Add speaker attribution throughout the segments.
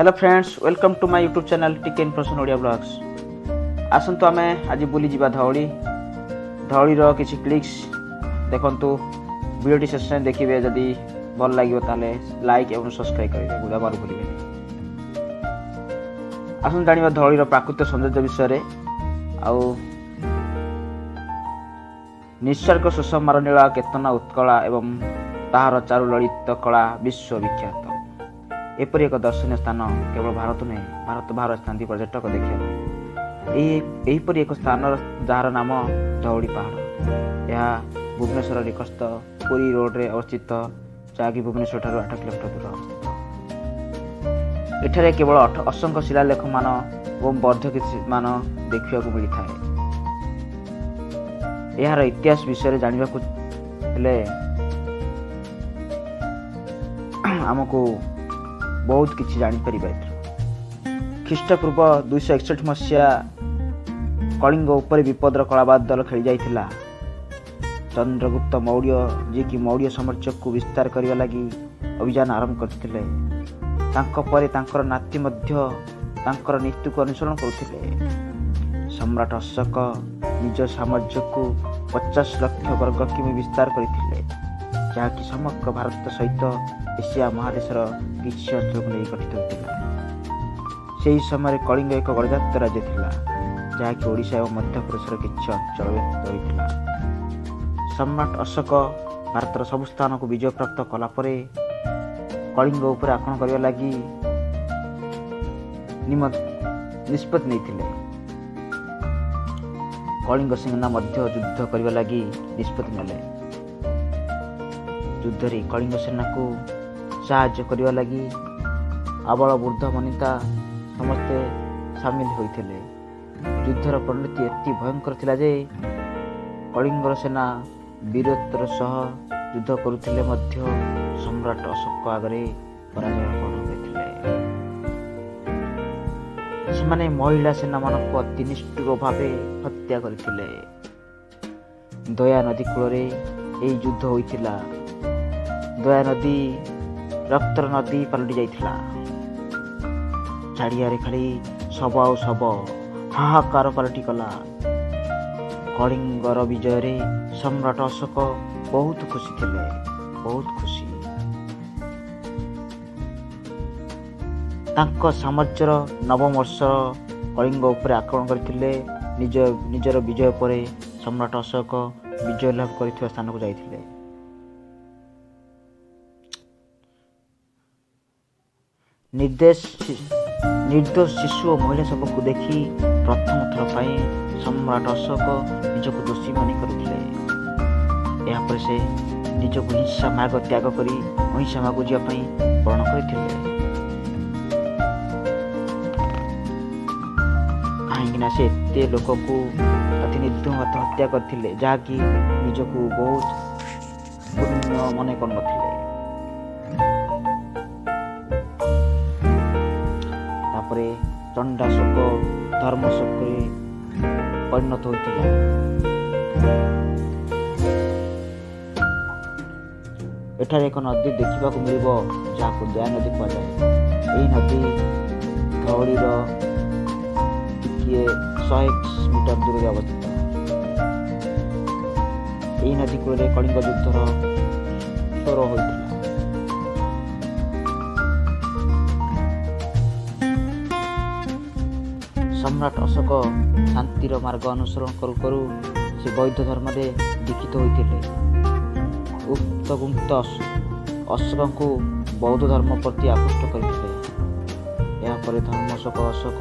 Speaker 1: Hello friends, welcome to my YouTube channel TK information Odia blogs. ଆସନ୍ତୁ ଆମେ ଆଜି ବୁଲିଯିବା ଧଉଳି। ଧଉଳିର କିଛି କ୍ଲିପ୍ସ ଦେଖନ୍ତୁ। ଭିଡ଼ିଓଟି ଶେଷ ଯାଏଁ ଦେଖିବେ। ଯଦି ଭଲ ଲାଗିବ, ତାହେଲେ ଲାଇକ୍ ଏବଂ ସବସ୍କ୍ରାଇବ୍ କରିବେ ଜମାରୁ ଭୁଲିବେନି। ଆସନ୍ତୁ ଜାଣିବା ଧଉଳିର ପ୍ରାକୃତିକ ସୌନ୍ଦର୍ଯ୍ୟ ବିଷୟରେ। ଆଉ ନିସର୍ଗ ସୁଷମାର ନୀଳ କେତନା ଉତ୍କଳା ଏବଂ ତାହାର ଚାରୁ ଲଳିତ କଳା ବିଶ୍ୱବିଖ୍ୟାତ। ଏପରି ଏକ ଦର୍ଶନୀୟ ସ୍ଥାନ କେବଳ ଭାରତ ନୁହେଁ, ଭାରତ ବାହାରୁ ଆସିଥାନ୍ତି ପର୍ଯ୍ୟଟକ ଦେଖିବା ପାଇଁ। ଏହିପରି ଏକ ସ୍ଥାନ, ଯାହାର ନାମ ଧଉଳି ପାହାଡ଼। ଏହା ଭୁବନେଶ୍ୱର ନିକଟସ୍ଥ ପୁରୀ ରୋଡ଼ରେ ଅବସ୍ଥିତ, ଯାହାକି ଭୁବନେଶ୍ୱର ଠାରୁ 8 କିଲୋମିଟର ଦୂର ଅବସ୍ଥିତ। ଏଠାରେ କେବଳ ଅସଂଖ୍ୟ ଶିଳାଲେଖମାନ ଏବଂ ବୌଦ୍ଧ ମାନ ଦେଖିବାକୁ ମିଳିଥାଏ। ଏହାର ଇତିହାସ ବିଷୟରେ ଜାଣିବାକୁ ହେଲେ ଆମକୁ ବହୁତ କିଛି ଜାଣିପାରିବା ଏଥିରୁ। ଖ୍ରୀଷ୍ଟପୂର୍ବ 261 ମସିହା କଳିଙ୍ଗ ଉପରେ ବିପଦର କଳାବାଦଲ ଖେଳି ଯାଇଥିଲା। ଚନ୍ଦ୍ରଗୁପ୍ତ ମୌର୍ଯ୍ୟ, ଯିଏକି ମୌର୍ଯ୍ୟ ସାମ୍ରାଜ୍ୟକୁ ବିସ୍ତାର କରିବା ଲାଗି ଅଭିଯାନ ଆରମ୍ଭ କରିଥିଲେ, ତାଙ୍କ ପରେ ତାଙ୍କର ନାତି ମଧ୍ୟ ତାଙ୍କର ନୀତିକୁ ଅନୁସରଣ କରୁଥିଲେ। ସମ୍ରାଟ ଅଶୋକ ନିଜ ସାମ୍ରାଜ୍ୟକୁ 50 ଲକ୍ଷ ବର୍ଗ କିମି ବିସ୍ତାର କରିଥିଲେ, ଯାହାକି ସମଗ୍ର ଭାରତ ସହିତ ଏସିଆ ମହାଦେଶର କିଛି ଅଞ୍ଚଳକୁ ନେଇ ଗଠିତ ହୋଇଥିଲା। ସେହି ସମୟରେ କଳିଙ୍ଗ ଏକ ଗଡ଼ଜାତ ରାଜ୍ୟ ଥିଲା, ଯାହାକି ଓଡ଼ିଶା ଏବଂ ମଧ୍ୟପ୍ରଦେଶର କିଛି ଅଞ୍ଚଳ ବ୍ୟାପ୍ତ ହୋଇଥିଲା। ସମ୍ରାଟ ଅଶୋକ ଭାରତର ସବୁ ସ୍ଥାନକୁ ବିଜୟ ପ୍ରାପ୍ତ କଲା ପରେ କଳିଙ୍ଗ ଉପରେ ଆକ୍ରମଣ କରିବା ଲାଗି ନିଷ୍ପତ୍ତି ନେଇଥିଲେ। କଳିଙ୍ଗ ସେନା ମଧ୍ୟ ଯୁଦ୍ଧ କରିବା ଲାଗି ନିଷ୍ପତ୍ତି ନେଲେ। ଯୁଦ୍ଧରେ କଳିଙ୍ଗ ସେନାକୁ ସାହାଯ୍ୟ କରିବା ଲାଗି ଆବାଳ ବୃଦ୍ଧ ବନିତା ସମସ୍ତେ ସାମିଲ ହୋଇଥିଲେ। ଯୁଦ୍ଧର ପରିଣତି ଏତେ ଭୟଙ୍କର ଥିଲା ଯେ କଳିଙ୍ଗର ସେନା ବୀରତ୍ୱର ସହ ଯୁଦ୍ଧ କରୁଥିଲେ ମଧ୍ୟ ସମ୍ରାଟ ଅଶୋକ ଆଗରେ ପରାଜୟ ବରଣ କରିଥିଲେ। ସେମାନେ ମହିଳା ସେନାମାନଙ୍କୁ ଅତି ନିଷ୍ଠୁର ଭାବେ ହତ୍ୟା କରିଥିଲେ। ଦୟା ନଦୀ କୂଳରେ ଏହି ଯୁଦ୍ଧ ହୋଇଥିଲା। ଦୟା ନଦୀ ରକ୍ତର ନଦୀ ପାଲଟି ଯାଇଥିଲା। ଚାରିଆଡ଼େ ଖାଲି ଶବ ଆଉ ଶବ, ହାହାକାର ପାଲଟି ଗଲା। କଳିଙ୍ଗର ବିଜୟରେ ସମ୍ରାଟ ଅଶୋକ ବହୁତ ଖୁସି ଥିଲେ, ବହୁତ ଖୁସି। ତାଙ୍କ ସାମ୍ରାଜ୍ୟର ନବମ ବର୍ଷ କଳିଙ୍ଗ ଉପରେ ଆକ୍ରମଣ କରିଥିଲେ। ନିଜର ବିଜୟ ପରେ ସମ୍ରାଟ ଅଶୋକ ବିଜୟ ଲାଭ କରିଥିବା ସ୍ଥାନକୁ ଯାଇଥିଲେ। ନିର୍ଦ୍ଦୋଷ ଶିଶୁ ଓ ମହିଳା ଶବକୁ ଦେଖି ପ୍ରଥମ ଥର ପାଇଁ ସମ୍ରାଟ ଅଶୋକ ନିଜକୁ ଦୋଷୀ ମନେ କରିଥିଲେ। ଏହାପରେ ସେ ନିଜକୁ ହିଂସା ମାର୍ଗ ତ୍ୟାଗ କରି ଅହିଂସା ମାର୍ଗକୁ ଯିବା ପାଇଁ ପ୍ରଣ କରିଥିଲେ। କାହିଁକିନା ସେ ଏତେ ଲୋକକୁ ଅତି ନିର୍ଦ୍ଦୟ ହତ୍ୟା କରିଥିଲେ, ଯାହାକି ନିଜକୁ ବହୁତ ପୁଣ୍ୟ ମନେ କରୁନଥିଲେ। ତାପରେ ଚଣ୍ଡାଶୋକ ଧର୍ମାଶୋକରେ ପରିଣତ ହୋଇଥିଲା। ଏଠାରେ ଏକ ନଦୀ ଦେଖିବାକୁ ମିଳିବ, ଯାହାକୁ ଦୟା ନଦୀ କୁହାଯାଏ। ଏହି ନଦୀ ଧଉଳିର ଟିକିଏ 100 ମିଟର ଦୂରରେ ଅବସ୍ଥିତ। ଏହି ନଦୀ କୂଳରେ କଳିଙ୍ଗ ଯୁଦ୍ଧର ସ୍ୱର ହୋଇଥିଲା। ସମ୍ରାଟ ଅଶୋକ ଶାନ୍ତିର ମାର୍ଗ ଅନୁସରଣ କରୁ କରୁ ସେ ବୌଦ୍ଧ ଧର୍ମରେ ଦୀକ୍ଷିତ ହୋଇଥିଲେ। ଉପଗୁପ୍ତ ଅଶୋକଙ୍କୁ ବୌଦ୍ଧ ଧର୍ମ ପ୍ରତି ଆକୃଷ୍ଟ କରିଥିଲେ। ଏହାପରେ ଧର୍ମାଶୋକ ଅଶୋକ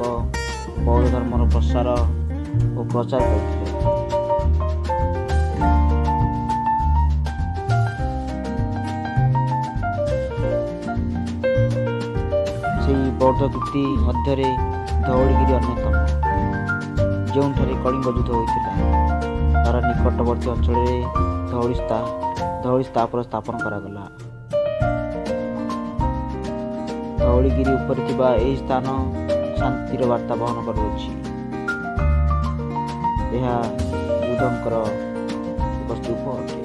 Speaker 1: ବୌଦ୍ଧ ଧର୍ମର ପ୍ରସାର ଓ ପ୍ରଚାର କରିଥିଲେ। ସେହି ବୌଦ୍ଧ କୀର୍ତ୍ତି ମଧ୍ୟରେ ଧଉଳିଗିରି ଅନ୍ୟତମ, ଯେଉଁଠାରେ କଳିଙ୍ଗ ଯୁଦ୍ଧ ହୋଇଥିଲା। ତାର ନିକଟବର୍ତ୍ତୀ ଅଞ୍ଚଳରେ ଧଉଳି ସ୍ଥାପନ କରାଗଲା। ଧଉଳିଗିରି ଉପରେ ଥିବା ଏହି ସ୍ଥାନ ଶାନ୍ତିର ବାର୍ତ୍ତା ବହନ କରୁଅଛି। ଏହା ବୁଦ୍ଧଙ୍କର ଏକ ସ୍ତୂପ ଅଟେ।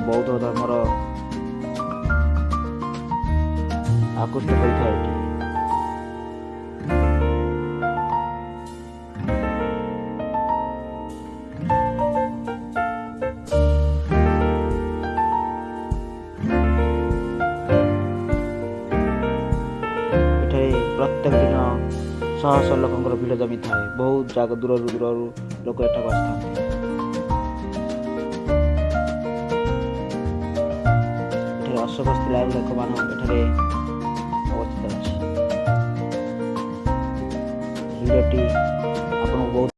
Speaker 1: ବୌଦ୍ଧ ଧର୍ମର ଆକୃଷ୍ଟ କରିଥାଏ ଏଠି। ଏଠାରେ ପ୍ରତ୍ୟେକ ଦିନ ଶହ ଶହ ଲୋକଙ୍କର ଭିଡ଼ ଜମିଥାଏ। ବହୁତ ଜାଗା ଦୂରରୁ ଦୂରରୁ ଲୋକ ଏଠାକୁ ଆସିଥାନ୍ତି। ଏଠାରେ ଅଶୋକ ଶିଳାଲେଖମାନ ଏଠାରେ ଅବସ୍ଥିତ ଅଛି। ହିଡ଼ଟି